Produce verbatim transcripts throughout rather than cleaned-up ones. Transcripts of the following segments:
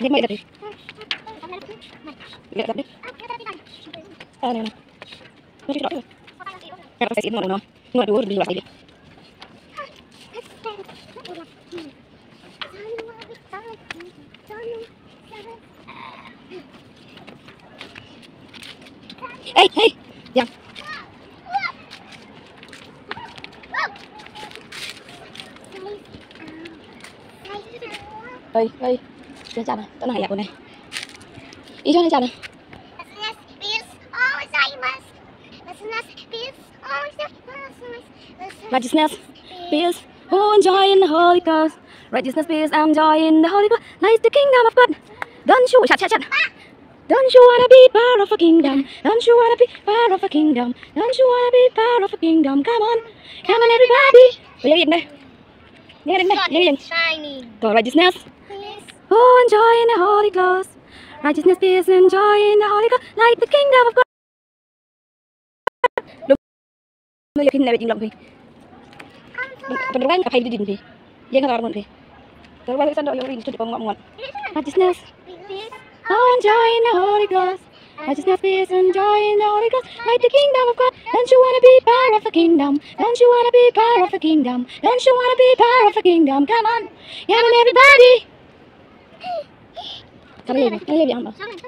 Dia mai dah. Dia dah. Ah, no, no. Kata saya sih, no, no. No, dua, dua, dua, dua. Hey, hey. Yang. Hey, hey. Jangan, jangan. Tenang ya, aku nih. Ih, jangan, jangan. Righteousness, peace, oh, enjoy in the Holy Ghost. Righteousness, peace, and joy in the Holy Ghost. Lies the kingdom of God. Don't you, shut, shut, shut. Don't you wanna be part of a kingdom? Don't you wanna be part of a kingdom? Don't you wanna be part of a kingdom? Come on. Come on, everybody. Oh, yeah, yeah, yeah. Yeah, yeah, yeah, yeah. Sun is shining. Go, righteousness. Peace. Oh, and joy in the Holy Ghost. Righteousness, peace, and joy in the Holy Ghost. Like the kingdom of God. Look. No, you can never jinglong phi. Pynrwang ka phai di din phi. Yang ka arngut phi. Pynrwang ka sando yung rin tu pang ngot. Righteousness. Oh, and joy in the Holy Ghost. Righteousness, peace, and joy in the Holy Ghost. Like the kingdom of God. Don't you wanna be part of a kingdom? Don't you wanna be part of a kingdom? Don't you wanna be part of a kingdom? Come on. Come on, everybody. Come here, come here, come here.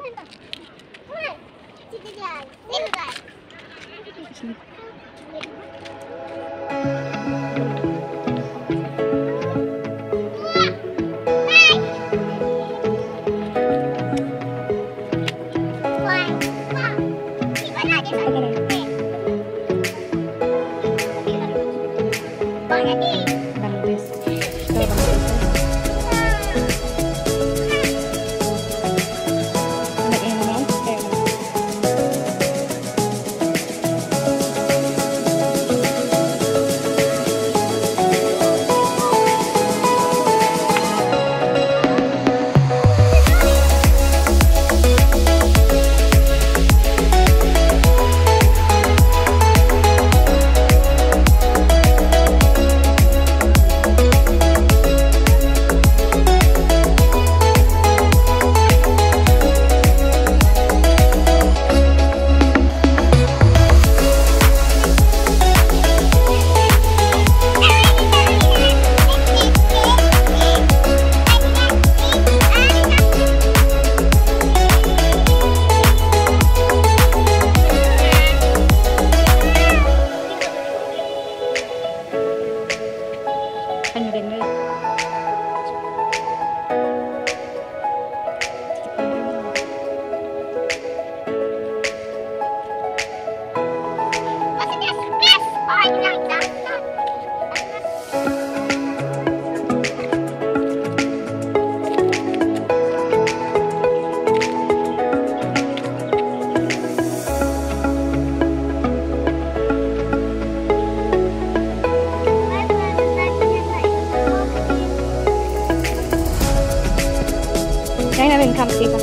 China ring kam sika.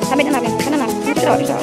Kami na ring, kana na. Dito, dito.